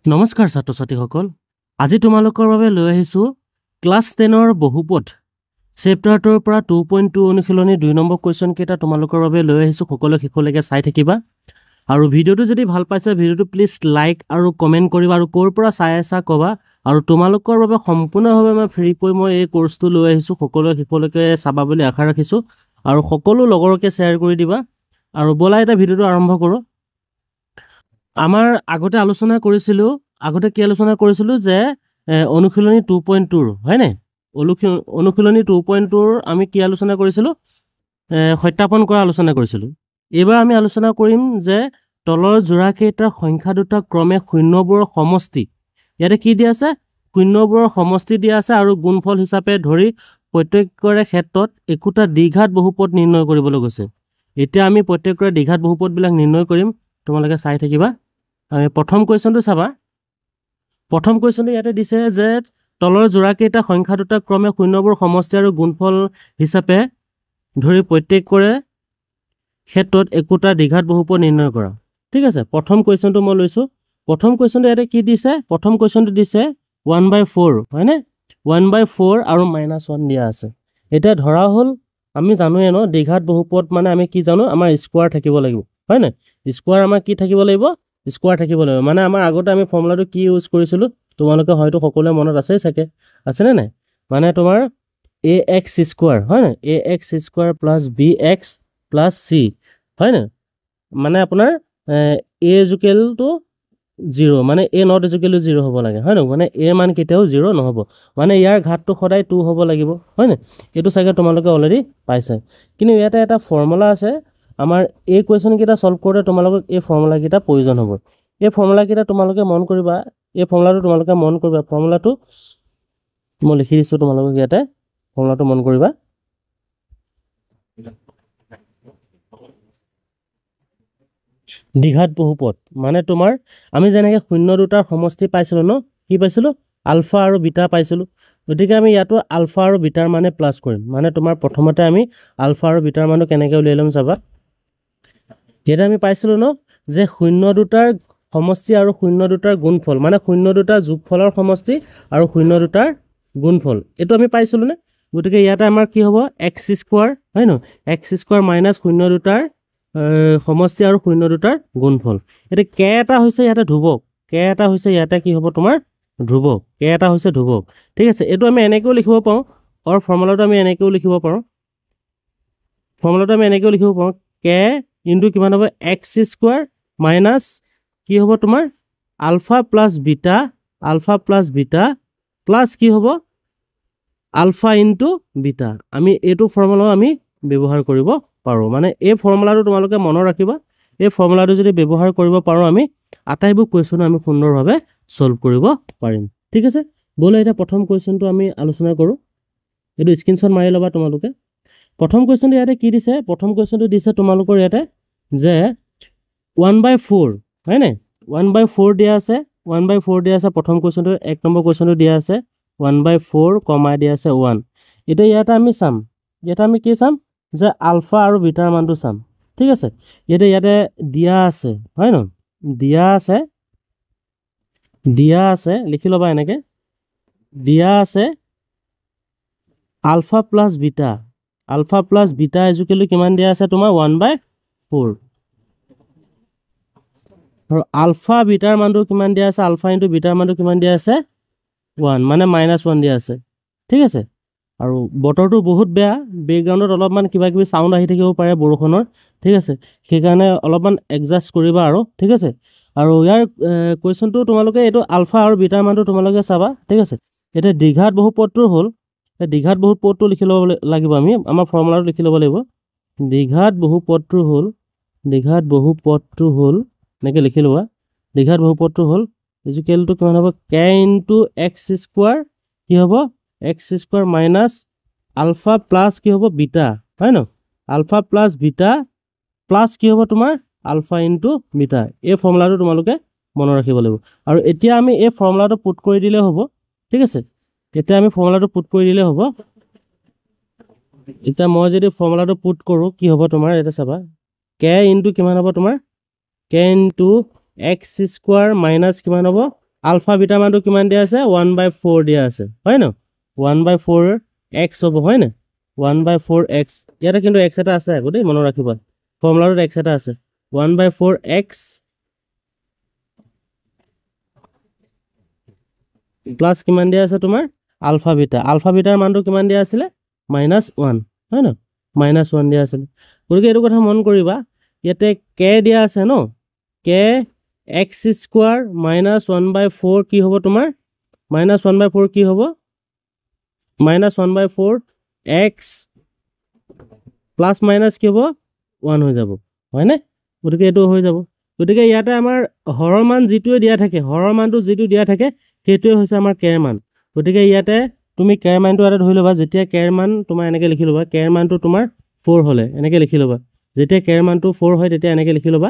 নমস্কাৰ ছাত্ৰ ছাত্ৰীসকল, আজি তোমালোকৰ বাবে লৈ আহিছোঁ ক্লাছ টেনৰ বহুপদ চেপ্টাৰটোৰ পৰা 2.2 অনুশীলনী 2 নম্বৰ কুৱেশ্যনকেইটা তোমালোকৰ বাবে লৈ আহিছোঁ। সকলোৱে শেষলৈকে চাই থাকিবা আৰু ভিডিঅ'টো যদি ভাল পাইছা ভিডিঅ'টো প্লিজ লাইক আৰু কমেণ্ট কৰিবা আৰু ক'ৰ পৰা চাই আছা ক'বা। আৰু তোমালোকৰ বাবে সম্পূৰ্ণভাৱে মই ফ্ৰীকৈ মই এই কোৰ্চটো লৈ আহিছোঁ, সকলোৱে শেষলৈকে চাবা বুলি আশা ৰাখিছোঁ আৰু সকলো লগৰকে শ্বেয়াৰ কৰি দিবা। আৰু ব'লা এটা ভিডিঅ'টো আৰম্ভ কৰোঁ। আমাৰ আগতে আলোচনা কৰিছিলোঁ, আগতে কি আলোচনা কৰিছিলোঁ যে অনুশীলনী 2.2ৰ হয়নে, অনুশীলনী 2.2ৰ আমি কি আলোচনা কৰিছিলোঁ, সত্যাপন কৰা আলোচনা কৰিছিলোঁ। এইবাৰ আমি আলোচনা কৰিম যে তলৰ যোৰাকেইটাৰ সংখ্যা দুটা ক্ৰমে শূন্যবোৰৰ সমষ্টি, ইয়াতে কি দিয়া আছে, শূন্যবোৰৰ সমষ্টি দিয়া আছে আৰু গুণফল হিচাপে ধৰি প্ৰত্যেকৰে ক্ষেত্ৰত একোটা দ্বিঘাত বহুপদ নিৰ্ণয় কৰিবলৈ গৈছে। এতিয়া আমি প্ৰত্যেকৰে দ্বিঘাত বহুপদবিলাক নিৰ্ণয় কৰিম, তোমালোকে চাই থাকিবা। আমি প্ৰথম কুৱেশ্যনটো চাবা। প্ৰথম কুৱেশ্যনটো ইয়াতে দিছে যে তলৰ যোৰাকেইটা সংখ্যা দুটা ক্ৰমে শূন্যবোৰ সমষ্টি আৰু গুণফল হিচাপে ধৰি প্ৰত্যেকৰে ক্ষেত্ৰত একোটা দ্বিঘাত বহুপদ নিৰ্ণয় কৰা। ঠিক আছে, প্ৰথম কুৱেশ্যনটো মই লৈছোঁ। প্ৰথম কুৱেশ্যনটো ইয়াতে কি দিছে, প্ৰথম কুৱেশ্যনটো দিছে 1/4 হয়নে, 1/4 আৰু -1 দিয়া আছে। এতিয়া ধৰা হ'ল আমি জানোৱে ন, দ্বিঘাত বহুপদ মানে আমি কি জানো, আমাৰ স্কোৱাৰ থাকিব লাগিব হয়নে, স্কোৱাৰ আমাৰ কি থাকিব লাগিব, স্কোৱাৰ থাকিব লাগিব। মানে আমাৰ আগতে আমি ফৰ্মুলাটো কি ইউজ কৰিছিলোঁ তোমালোকে হয়তো সকলোৱে মনত আছেই চাগে, আছেনে নাই, মানে তোমাৰ এ এক্স স্কোৱাৰ হয় নাই, a x square plus b x plus c হয় নাই, মানে আপোনাৰ এ ইজুকেল টু 0, মানে এ not equal to 0 হ'ব লাগে হয় নহয়, মানে এ মান কেতিয়াও 0 নহ'ব, মানে ইয়াৰ ঘাতটো সদায় 2 হ'ব লাগিব হয় নাই। এইটো চাগে তোমালোকে অলৰেডি পাইছা। কিন্তু ইয়াতে এটা ফৰ্মুলা আছে, আমাৰ এই কুৱেশ্যনকেইটা ছল্ভ কৰোঁতে তোমালোকক এই ফৰ্মুলাকেইটা প্ৰয়োজন হ'ব। এই ফৰ্মুলাকেইটা তোমালোকে মন কৰিবা, এই ফৰ্মুলাটো তোমালোকে মন কৰিবা। ফৰ্মুলাটো মই লিখি দিছোঁ তোমালোকক ইয়াতে, ফৰ্মুলাটো মন কৰিবা। দ্বিঘাত বহুপদ মানে তোমাৰ আমি যেনেকৈ শূন্য দুটাৰ সমষ্টি পাইছিলোঁ ন, কি পাইছিলোঁ, আলফা আৰু বিটা পাইছিলোঁ। গতিকে আমি ইয়াতো আলফা আৰু বিটাৰ মানে প্লাছ কৰিম। মানে তোমাৰ প্ৰথমতে আমি আলফা আৰু বিটাৰ মানটো কেনেকৈ উলিয়াই ল'ম চাবা। ইয়াতে আমি পাইছিলোঁ ন যে শূন্য দুটাৰ সমষ্টি আৰু শূন্য দুটাৰ গুণফল, মানে শূন্য দুটাৰ যোগফলৰ সমষ্টি আৰু শূন্য দুটাৰ গুণফল, এইটো আমি পাইছিলোঁ নে। গতিকে ইয়াতে আমাৰ কি হ'ব, এক্স স্কোৱাৰ হয় ন, এক্স স্কোৱাৰ মাইনাছ শূন্য দুটাৰ সমষ্টি আৰু শূন্য দুটাৰ গুণফল। এতিয়া কে এটা হৈছে ইয়াতে ধ্ৰুৱক, কে এটা হৈছে ইয়াতে কি হ'ব তোমাৰ ধ্ৰুৱক, কে এটা হৈছে ধ্ৰুৱক। ঠিক আছে, এইটো আমি এনেকৈও লিখিব পাৰোঁ, আৰু ফৰ্মুলাটো আমি এনেকৈও লিখিব পাৰোঁ, ফৰ্মুলাটো আমি এনেকৈও লিখিব পাৰোঁ, কে ইনটু কিমান হ'ব, এক্স স্কোৱাৰ মাইনাছ কি হ'ব তোমাৰ alpha plus beta, alpha plus beta plus কি হ'ব আলফা ইনটু বিটা। আমি এইটো ফৰ্মুলাও আমি ব্যৱহাৰ কৰিব পাৰোঁ। মানে এই ফৰ্মুলাটো তোমালোকে মনত ৰাখিবা, এই ফৰ্মুলাটো যদি ব্যৱহাৰ কৰিব পাৰোঁ আমি আটাইবোৰ কুৱেশ্যনো আমি সুন্দৰভাৱে ছল্ভ কৰিব পাৰিম। ঠিক আছে, ব'লা এতিয়া প্ৰথম কুৱেশ্যনটো আমি আলোচনা কৰোঁ। এইটো স্ক্ৰীনশ্বট মাৰি ল'বা তোমালোকে। প্ৰথম কুৱেশ্যনটো ইয়াতে কি দিছে, প্ৰথম কুৱেশ্যনটো দিছে তোমালোকৰ ইয়াতে যে 1/4 হয়নে, 1/4 দিয়া আছে, 1/4 দিয়া আছে। প্ৰথম কুৱেশ্যনটো 1 নম্বৰ কুৱেশ্যনটো দিয়া আছে 1/4 কমা দিয়া আছে 1। এতিয়া ইয়াতে আমি চাম, ইয়াতে আমি কি চাম যে আলফা আৰু বিটাৰ মানটো চাম। ঠিক আছে, ইয়াতে ইয়াতে দিয়া আছে হয় ন, দিয়া আছে, দিয়া আছে, লিখি ল'বা এনেকৈ, দিয়া আছে alpha plus beta, alpha plus beta equal কিমান দিয়া আছে তোমাৰ 1/4, আৰু আলফা বিটাৰ মানটো কিমান দিয়া আছে, আলফা ইনটু বিটাৰ মানটো কিমান দিয়া আছে 1, মানে -1 দিয়া আছে। ঠিক আছে, আৰু বতৰটো বহুত বেয়া, বেকগ্ৰাউণ্ডত অলপমান কিবা কিবি চাউণ্ড আহি থাকিব পাৰে বৰষুণৰ। ঠিক আছে, সেইকাৰণে অলপমান এডজাষ্ট কৰিবা আৰু। ঠিক আছে, আৰু ইয়াৰ কুৱেশ্যনটো তোমালোকে এইটো আলফা আৰু বিটাৰ মানটো তোমালোকে চাবা। ঠিক আছে, এতিয়া দ্বিঘাত বহুপদটোৰ হ'ল, দ্বিঘাত বহুপদটো লিখি ল'ব লাগিব আমি, আমাৰ ফৰ্মুলাটো লিখি ল'ব লাগিব। দ্বিঘাত বহুপদটোৰ হ'ল, দ্বিঘাত বহুপদটো হ'ল, এনেকৈ লিখি লোৱা, দ্বিঘাত বহুপদটো হ'ল ইজুকেলটো কিমান হ'ব, কে ইনটু এক্স স্কোৱাৰ কি হ'ব, x square minus alpha plus কি হ'ব বিটা হয় ন, আলফা প্লাছ বিটা প্লাছ কি হ'ব তোমাৰ আলফা ইনটু বিটা। এই ফৰ্মুলাটো তোমালোকে মনত ৰাখিব লাগিব। আৰু এতিয়া আমি এই ফৰ্মুলাটো পুট কৰি দিলে হ'ব। ঠিক আছে, এতিয়া আমি ফৰ্মুলাটো পুট কৰি দিলে হ'ব। এতিয়া মই যদি ফৰ্মুলাটো পুট কৰোঁ কি হ'ব তোমাৰ, এতিয়া চাবা কে ইনটু কিমান হ'ব তোমাৰ, k into x square minus কিমান হ'ব আলফা বিটাৰ মানটো কিমান দিয়া আছে 1/4 দিয়া আছে হয় ন 1/4 এক্স হ'ব হয় নে 1/4 এক্স ইয়াতে কিন্তু এক্স এটা আছে আকৌ দেই মনত ৰাখিবা ফৰ্মুলাটোত এক্স এটা আছে 1/4 এক্স প্লাছ কিমান দিয়া আছে তোমাৰ আলফা বিটা আলফা বিটাৰ মানটো কিমান দিয়া আছিলে -1 হয় ন -1 দিয়া আছিলে গতিকে এইটো কথা মন কৰিবা ইয়াতে কে দিয়া আছে ন কে এক্স স্কোৱাৰ মাইনাছ 1/4 কি হ'ব তোমাৰ -1/4 কি হ'ব -1/4 এক্স প্লাছ মাইনাছ কি হ'ব 1 হৈ যাব হয়নে গতিকে এইটো হৈ যাব গতিকে ইয়াতে আমাৰ হৰৰ মান যিটোৱে দিয়া থাকে হৰৰ মানটো যিটো দিয়া থাকে সেইটোৱে হৈছে আমাৰ কেৰ মান গতিকে ইয়াতে তুমি কেৰ মানটো এটা ধৰি ল'বা যেতিয়া কেৰ মান তোমাৰ এনেকৈ লিখি ল'বা কেৰ মানটো তোমাৰ 4 হ'লে এনেকৈ লিখি ল'বা যেতিয়া কেৰ মানটো 4 হয় তেতিয়া এনেকৈ লিখি ল'বা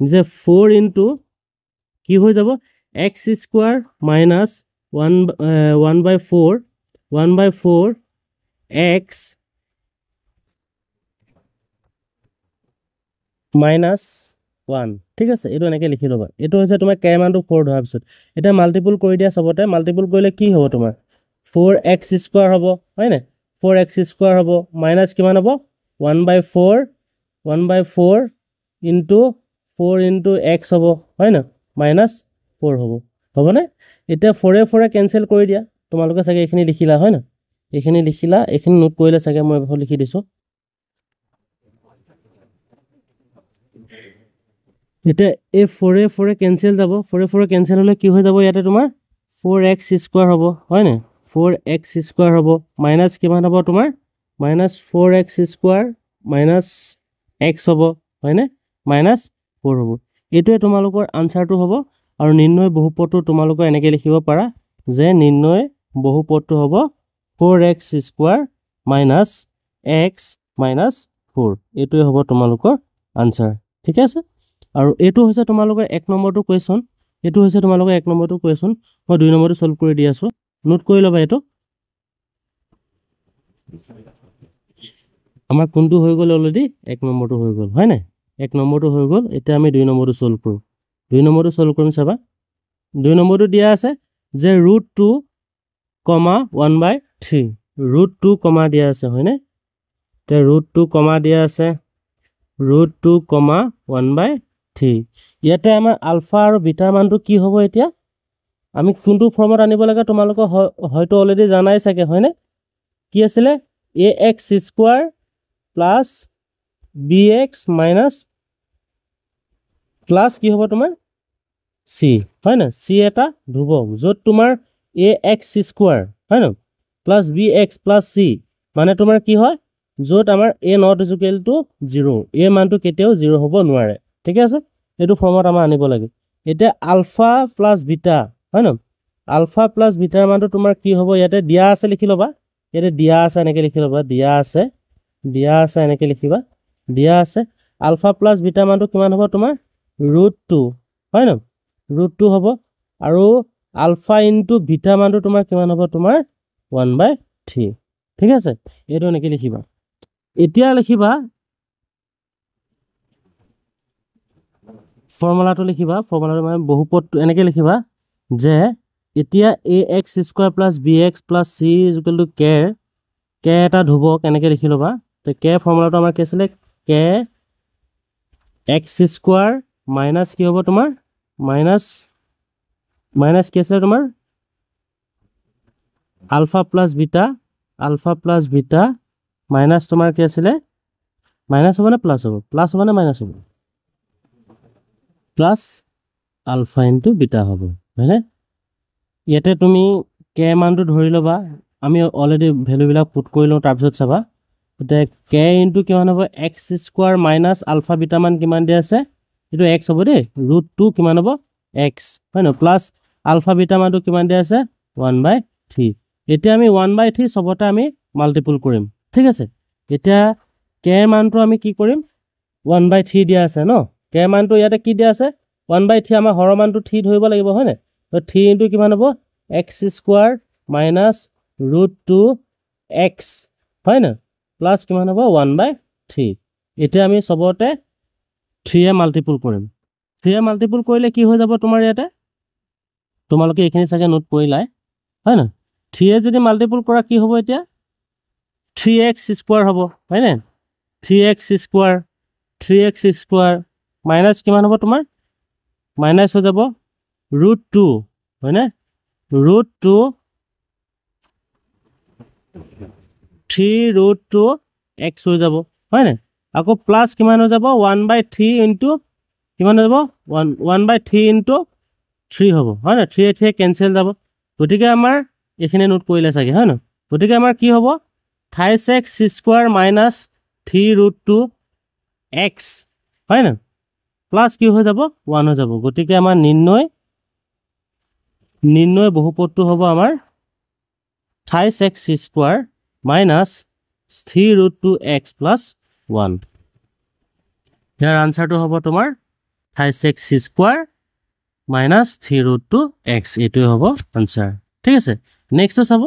যে 4 ইনটু কি হৈ যাব x square minus 1/4 1/4 x minus 1 ঠিক আছে এইটো এনেকৈ লিখি ল'বা এইটো হৈছে তোমাৰ কেৰ মানটো 4 ধৰাৰ পিছত এতিয়া মাল্টিপুল কৰি দিয়া চবতে মাল্টিপুল কৰিলে কি হ'ব তোমাৰ 4x square হ'ব হয়নে 4x square হ'ব মাইনাছ কিমান হ'ব 1/4 1/4 ইনটু 4 ইনটু এক্স হ'ব হয় ন মাইনাছ 4 হ'ব হ'বনে এতিয়া 4 4 কেঞ্চেল কৰি দিয়া তোমালোকে চাগে এইখিনি লিখিলা হয় ন এইখিনি লিখিলা এইখিনি নোট কৰিলে চাগে মই এবাৰ লিখি দিছোঁ এতিয়া এই 4 4 কেঞ্চেল যাব 4 4 কেঞ্চেল হ'লে কি হৈ যাব ইয়াতে তোমাৰ 4x square হ'ব হয়নে 4x square হ'ব মাইনাছ কিমান হ'ব তোমাৰ minus 4x square minus x হ'ব হয়নে মাইনাছ 4 হ'ব এইটোৱে তোমালোকৰ আনচাৰটো হ'ব আৰু নিৰ্ণয় বহুপদটো তোমালোকে এনেকৈ লিখিব পাৰা যে নিৰ্ণয় বহুপদটো হ'ব 4x square minus x minus 4 এইটোৱে হ'ব তোমালোকৰ আনচাৰ ঠিক আছে আৰু এইটো হৈছে তোমালোকৰ 1 নম্বৰটো কুৱেশ্যন এইটো হৈছে তোমালোকৰ 1 নম্বৰটো কুৱেশ্যন মই 2 নম্বৰটো সলভ কৰি দি আছোঁ নোট কৰি ল'বা এইটো আমাৰ কোনটো হৈ গ'ল অলৰেডি 1 নম্বৰটো হৈ গ'ল হয় নাই 1 নম্বৰটো হৈ গ'ল এতিয়া আমি 2 নম্বৰটো সলভ কৰোঁ 2 নম্বৰটো সলভ কৰিম চাবা 2 নম্বৰটো দিয়া আছে যে √2 কমা 1/3 √2 কমা দিয়া আছে হয়নে এতিয়া √2 কমা দিয়া আছে √2 কমা 1/3 ইয়াতে আমাৰ আলফা আৰু বিটাৰ মানটো কি হ'ব এতিয়া আমি কোনটো ফৰ্মত আনিব লাগে তোমালোকে হয়তো অলৰেডি জানাই চাগে হয়নে কি আছিলে ax square plus bx minus plus কি হ'ব তোমাৰ c হয় না c এটা ধ্ৰুৱক য'ত তোমাৰ ax square হয় ন প্লাছ bx plus c মানে তোমাৰ কি হয় য'ত আমাৰ a not equal to 0 a মানটো কেতিয়াও 0 হ'ব নোৱাৰে ঠিক আছে এইটো ফৰ্মত আমাৰ আনিব লাগে এতিয়া আলফা প্লাছ বিটা হয় ন আলফা প্লাছ বিটাৰ মানটো তোমাৰ কি হ'ব ইয়াতে দিয়া আছে লিখি ল'বা ইয়াতে দিয়া আছে এনেকৈ লিখি ল'বা দিয়া আছে দিয়া আছে এনেকৈ লিখিবা দিয়া আছে আলফা প্লাছ বিটাৰ মানটো কিমান হ'ব তোমাৰ √2 হয় ন √2 হ'ব আৰু আলফা ইনটু বিটা মানটো তোমাৰ কিমান হ'ব তোমাৰ 1/3 ঠিক আছে এইটো এনেকৈ লিখিবা এতিয়া লিখিবা ফৰ্মুলাটো লিখিবা ফৰ্মুলাটো মানে বহুপদটো এনেকৈ লিখিবা যে এতিয়া ax square plus bx plus c equal to k k এটা ধ্ৰুৱক এনেকৈ লিখি ল'বা তো কে ফৰ্মুলাটো আমাৰ কি আছিলে কে এক্স স্কোৱাৰ মাইনাছ কি হ'ব তোমাৰ মাইনাছ মাইনাছ কি আছিলে তোমাৰ alpha plus beta alpha plus beta minus তোমাৰ কি আছিলে মাইনাছ হ'ব নে প্লাছ হ'ব প্লাছ হ'ব নে মাইনাছ হ'ব প্লাছ আলফা ইনটু বিটা হ'ব হয়নে ইয়াতে তুমি কে মানটো ধৰি ল'বা আমি অলৰেডি ভেলুবিলাক পুট কৰি লওঁ তাৰপিছত চাবা এতিয়া কে ইনটু কিমান হ'ব x square minus alpha beta মান কিমান দিয়া আছে এইটো এক্স হ'ব দেই √2 কিমান হ'ব এক্স হয় ন প্লাছ আলফা বিটা মানটো কিমান দিয়া আছে 1/3 এতিয়া আমি 1/3 চবতে আমি মাল্টিপুল কৰিম ঠিক আছে এতিয়া কে মানটো আমি কি কৰিম 1/3 দিয়া আছে ন কে মানটো ইয়াতে কি দিয়া আছে 1/3 আমাৰ হৰৰ মানটো 3 ধৰিব লাগিব হয়নে 3 ইনটু কিমান হ'ব এক্স স্কোৱাৰ মাইনাছ √2 এক্স হয় ন প্লাছ কিমান হ'ব 1/3 এতিয়া আমি চবতে 3 মাল্টিপুল কৰিম 3 মাল্টিপুল কৰিলে কি হৈ যাব তোমাৰ ইয়াতে তোমালোকে এইখিনি চাগে নোট কৰিলাই, হয় নহয়? থ্ৰীয়ে যদি মাল্টিপুল কৰা কি হ'ব এতিয়া? থ্ৰী এক্স স্কোৱাৰ হ'ব, হয়নে? Three x square, three x square minus কিমান হ'ব তোমাৰ? মাইনাছ হৈ যাব ৰুট টু, হয়নে? Root two three root two x হৈ যাব, হয়নে? আকৌ প্লাছ কিমান হৈ যাব? ওৱান বাই থ্ৰী ইনটু কিমান হৈ যাব? One by three into three হ'ব, হয় নহয়? থ্ৰীয়ে থ্ৰীয়ে কেঞ্চেল যাব। গতিকে আমাৰ এইখিনি নোট কৰিলে চাগে, হয় নহয়? গতিকে আমাৰ কি হ'ব? Thrice x square minus three root two x, হয় নহয়? প্লাছ কি হৈ যাব? ওৱান হৈ যাব। গতিকে আমাৰ নিৰ্ণয় বহুপদটো হ'ব আমাৰ thrice x square minus three root two x plus one. ইয়াৰ আনচাৰটো হ'ব তোমাৰ thrice x square minus three root two x, এইটোৱে হ'ব আনচাৰ। ঠিক আছে, নেক্সটটো চাব।